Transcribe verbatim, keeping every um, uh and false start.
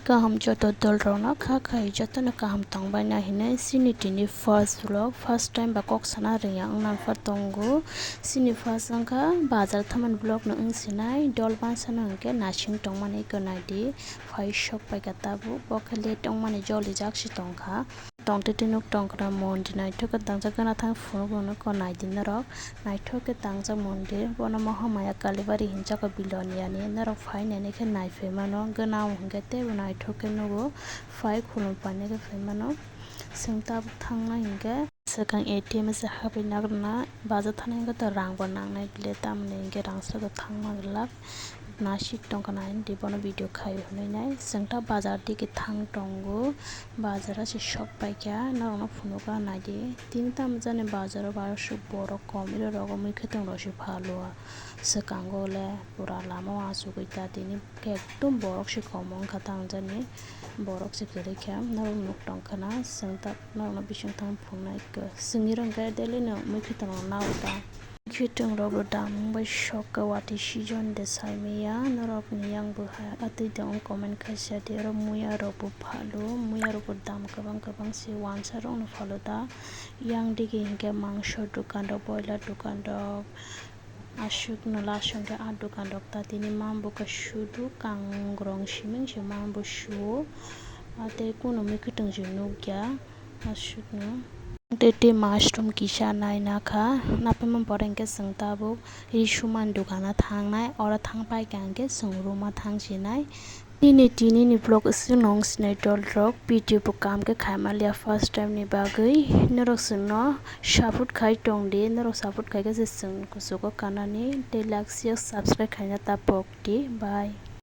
Kaham joto dol rok no kha khai joto no kaham tong bai na hinwi chini tini first vlog, first time ba kok sana rwngya wng nang pha tongo. Chini first wng kha bazar thaman vlog no wng sinai, dol bansa no hwnkhe nasing tong mani eko nai di, phai sok pai kha tabuk, bo khe late wng mani joli jak si tong kha. Tong twi twi nuk tong khna mondir naithok khe tangjak gana thang phunuk rok no ko nai di norok. Naithok khe tangjak mondir, bono Mahamaya Kalibari hinjago Biloniani, norok phai nainai khe nai phai mano, gana o hwnkhe teibo naithok khe nugo, phai khulum painai khe phai mano. Chwng tabuk thangnai hinkhe swkang A T M se habwi nagrwna, baja thana hinkhe to rang bo nangnai bile, tamoni hinkhe rang saka thangma glak. Nasik tongkha nai di bono video khai hwnwi nai. Chwng ta bazar digi thang tongo, bazar o se sok paikha, norokno phunukha nai di. Tini tamo jani bazar o aswk borok kom, iro rogo mui khwtwng rok se phalo. Swkango le pura lama o achugwi ta tini ekdom borok se kom wngkha tamo jani, borok se kwrwi kha, norok nuk tongkha na, chwng ta norokno bising thang phunuknai khe, chwng iro hwnkhe daily no mui khwtwng rok nao ta. Khitung rok bo dam bai sok khe watwi season de sai maya norok ni yang bo hai atwi de ong comment khai sa di oro muya rok bo phalo muya rok bo dam kwbang kwbang se wansa rok no phalo da yang digi hinkhe mangso dukan rok boiler dukan rok aswk no last hwnkhe ah dukan rok ta tini mambo khe sudu kangrong siming se mambo suo ah tei kunu mui khitung se nukya. Aswkno. Tei tei mushroom kisa nai nakha, naphima borok hinkhe chwng tabuk ri sumani dukano thangnai, oro thang paikha hinkhe chwng ruma thang sinai. Nini tinini vlog aswkno wng sinai dol rok, video bo kaham khe khaima liya first time ni bagwi, norok chwngno support khai tongdi, norok support khaikhe se chwng kuchugo kanani, tei like share subscribe khaina ta pokdi, bye.